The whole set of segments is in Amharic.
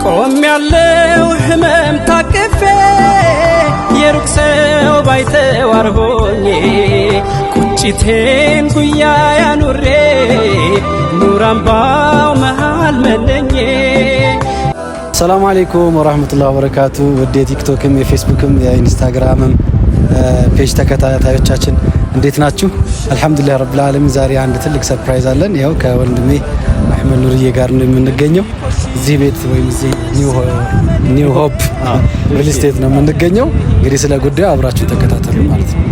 ቆም ያለው ህመም ታቅፌ የሩቅ ሰው ባይተዋር ሆኜ ቁጭቴን ጉያ ያኑሬ ኑር አምባው መሃል መነኜ። ሰላም አለይኩም ወራህመቱላሂ ወበረካቱ። ውድ የቲክቶክም የፌስቡክም የኢንስታግራምም page ተከታታዮቻችን እንዴት ናችሁ? አልሐምዱሊላህ ረብል ዓለሚን። ዛሬ አንድ ትልቅ surprise አለን። ያው ከወንድሜ አህመድ ኑርዬ ጋር ነው የምንገኘው። እዚህ ቤት ወይም እዚህ ኒው ሆፕ ሪል ስቴት ነው የምንገኘው። እንግዲህ ስለ ጉዳዩ አብራችሁ ተከታተሉ ማለት ነው።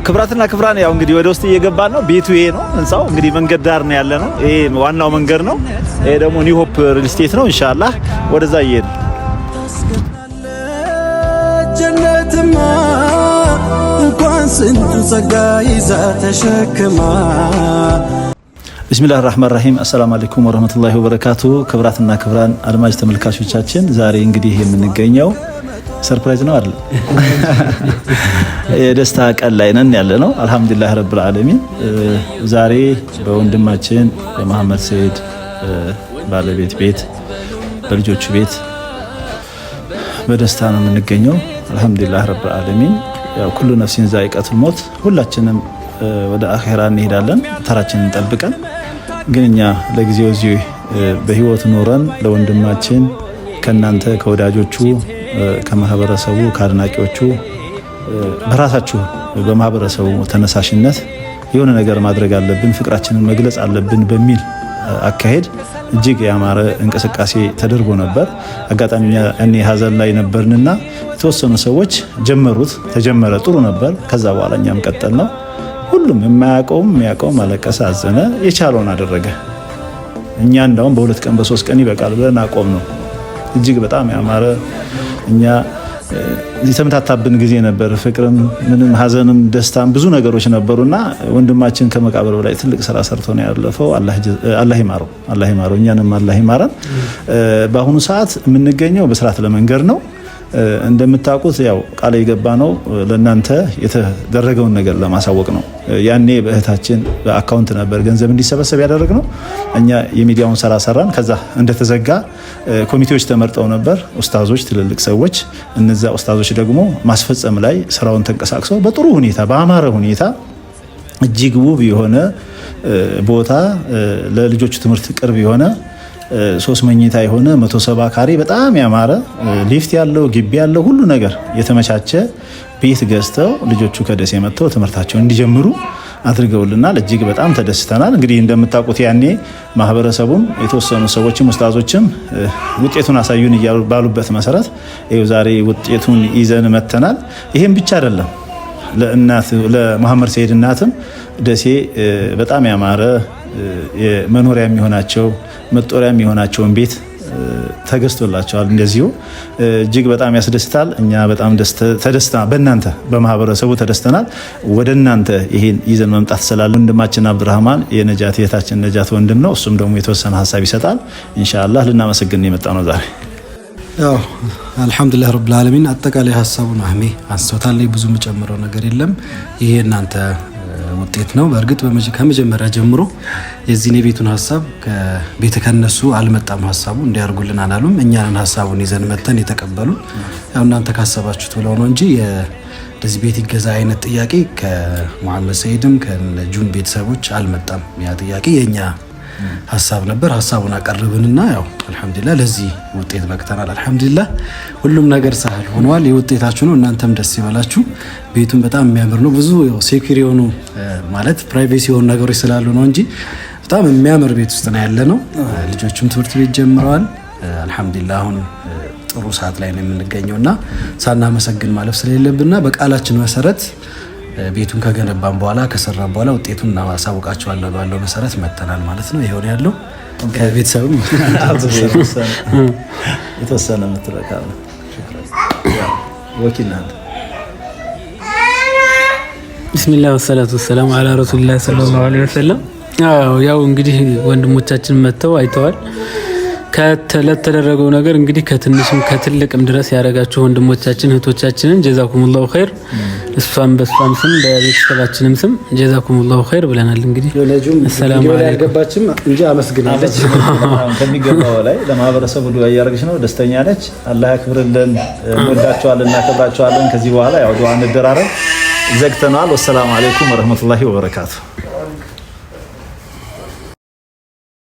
ክብራትና ክብራን፣ ያው እንግዲህ ወደ ውስጥ እየገባን ነው። ቤቱ ይሄ ነው። ህንጻው እንግዲህ መንገድ ዳር ነው ያለ ነው። ይሄ ዋናው መንገድ ነው። ይሄ ደግሞ ኒው ሆፕ ሪል ስቴት ነው። ኢንሻአላህ ወደዛ እየሄድን ጀነትማ እንኳን ስንቱን ጸጋ ይዛ ተሸክማ። ቢስሚላህ ራህማን ራሂም፣ አሰላሙ አለይኩም ወረህመቱላሂ ወበረካቱ። ክብራትና ክብራን አድማጭ ተመልካቾቻችን፣ ዛሬ እንግዲህ የምንገኘው surprise ነው አይደል? የደስታ ቀን ላይ ነን ያለ ነው። አልሐምዱሊላህ ረብል ዓለሚን። ዛሬ በወንድማችን በመሐመድ ሰይድ ባለቤት ቤት፣ በልጆቹ ቤት በደስታ ነው የምንገኘው። አልሐምዱሊላህ ረብል ዓለሚን። ያው ኩሉ ነፍሲን ዛኢቀቱል ሞት፣ ሁላችንም ወደ አኼራ እንሄዳለን ተራችንን ጠብቀን። ግን እኛ ለጊዜው እዚህ በህይወት ኖረን ለወንድማችን ከእናንተ ከወዳጆቹ፣ ከማህበረሰቡ፣ ከአድናቂዎቹ፣ በራሳችሁ በማህበረሰቡ ተነሳሽነት የሆነ ነገር ማድረግ አለብን፣ ፍቅራችንን መግለጽ አለብን በሚል አካሄድ እጅግ ያማረ እንቅስቃሴ ተደርጎ ነበር። አጋጣሚ እኔ ሀዘን ላይ ነበርንና የተወሰኑ ሰዎች ጀመሩት፣ ተጀመረ፣ ጥሩ ነበር። ከዛ በኋላ እኛም ቀጠል ነው። ሁሉም የማያውቀውም የሚያውቀውም አለቀሰ፣ አዘነ፣ የቻለውን አደረገ። እኛ እንዳውም በ2 ቀን በ3 ቀን ይበቃል ብለን አቆም ነው። እጅግ በጣም ያማረ፣ እኛ የተመታታብን ጊዜ ነበር። ፍቅርም ምንም ሀዘንም ደስታም ብዙ ነገሮች ነበሩና ወንድማችን ከመቃብር በላይ ትልቅ ስራ ሰርቶ ነው ያለፈው። አላህ ይማረው፣ አላህ ይማረው፣ እኛንም አላህ ይማረን። በአሁኑ ሰዓት የምንገኘው በስርዓት ለመንገድ ነው። እንደምታውቁት ያው ቃል የገባ ነው ለእናንተ የተደረገውን ነገር ለማሳወቅ ነው። ያኔ በእህታችን በ account ነበር ገንዘብ እንዲሰበሰብ ያደረግነው። እኛ የሚዲያውን ስራ ሰራን። ከዛ እንደተዘጋ ኮሚቴዎች ተመርጠው ነበር፣ ኡስታዞች፣ ትልልቅ ሰዎች። እነዛ ኡስታዞች ደግሞ ማስፈጸም ላይ ስራውን ተንቀሳቅሰው በጥሩ ሁኔታ፣ በአማረ ሁኔታ፣ እጅግ ውብ የሆነ ቦታ፣ ለልጆቹ ትምህርት ቅርብ የሆነ፣ ሶስት መኝታ የሆነ፣ 170 ካሬ፣ በጣም ያማረ፣ ሊፍት ያለው፣ ግቢ ያለው፣ ሁሉ ነገር የተመቻቸ ቤት ገዝተው ልጆቹ ከደሴ መጥተው ትምህርታቸውን እንዲጀምሩ አድርገውልናል። እጅግ በጣም ተደስተናል። እንግዲህ እንደምታውቁት ያኔ ማህበረሰቡም የተወሰኑ ሰዎችም ኡስታዞችም ውጤቱን አሳዩን እያሉ ባሉበት መሰረት ይኸው ዛሬ ውጤቱን ይዘን መተናል። ይሄም ብቻ አይደለም፣ ለእናት ለመሐመድ ሰይድ እናትም ደሴ በጣም ያማረ መኖሪያ የሚሆናቸው መጦሪያ የሚሆናቸውን ቤት ተገዝቶላቸዋል። እንደዚሁ እጅግ በጣም ያስደስታል። እኛ በጣም ተደስተናል። በእናንተ በማህበረሰቡ ተደስተናል። ወደ እናንተ ይሄን ይዘን መምጣት ስላለ ወንድማችን አብዱራህማን የነጃት የታችን ነጃት ወንድም ነው። እሱም ደግሞ የተወሰነ ሀሳብ ይሰጣል። ኢንሻአላህ ልናመሰግን የመጣ ነው ዛሬ። ያው አልሐምዱሊላህ ረብል ዓለሚን፣ አጠቃላይ ሀሳቡን አህሜ አንስቶታል። ብዙ የምጨምረው ነገር የለም። ይሄ እናንተ ውጤት ነው። በእርግጥ ከመጀመሪያ ጀምሮ የዚህን የቤቱን ሀሳብ ከቤተ ከነሱ አልመጣም። ሀሳቡ እንዲያርጉልን አላሉም። እኛንን ሀሳቡን ይዘን መተን የተቀበሉን ያው እናንተ ካሰባችሁት ብለው ነው እንጂ እንደዚህ ቤት ይገዛ አይነት ጥያቄ ከመሐመድ ሰይድም ከነጁን ቤተሰቦች አልመጣም። ያ ጥያቄ የእኛ ሀሳብ ነበር። ሀሳቡን አቀርብንና ያው አልሐምዱሊላህ ለዚህ ውጤት በቅተናል። አልሐምዱሊላህ ሁሉም ነገር ሳህል ሆነዋል። የውጤታችሁ ነው። እናንተም ደስ ይበላችሁ። ቤቱን በጣም የሚያምር ነው። ብዙ secure የሆኑ፣ ማለት privacy የሆኑ ነገሮች ስላሉ ነው እንጂ በጣም የሚያምር ቤት ውስጥ ነው ያለ ነው። ልጆቹም ትምህርት ቤት ጀምረዋል። አልሐምዱሊላህ አሁን ጥሩ ሰዓት ላይ ነው የምንገኘው እና ሳናመሰግን ማለፍ ስለሌለብንና በቃላችን መሰረት ቤቱን ከገነባን በኋላ፣ ከሰራን በኋላ ውጤቱን እናሳውቃቸዋለን ባለው መሰረት መተናል ማለት ነው። ይሄው ያለው ከቤተሰብም የተወሰነ የምትለው ካለ ወኪል ነህ አንተ። ቢስሚላህ ወሰላቱ ወሰላም አላ ረሱሊላህ ሰለላሁ ዐለይሂ ወሰለም። አዎ፣ ያው እንግዲህ ወንድሞቻችን መጥተው አይተዋል። ለተደረገው ነገር እንግዲህ ከትንሽም ከትልቅም ድረስ ያደረጋችሁ ወንድሞቻችን እህቶቻችንን ጀዛኩሙላሁ ኸይር። እሷም በእሷም ስም በቤተሰባችንም ስም ጀዛኩሙላሁ ኸይር ብለናል። እንግዲህ አሰላሙ አለይኩም። ያልገባችም እንጂ አመስግናለች። ከሚገባው በላይ ለማህበረሰቡ ዱዓ እያደረገች ነው። ደስተኛ ነች። አላህ ያክብርልን። እንወዳቸዋለን፣ እናከብራቸዋለን። ከዚህ በኋላ ያው ዱዓ እንደራረግ። ዘግተነዋል። ወሰላሙ አለይኩም ወረህመቱላሂ ወበረካቱ።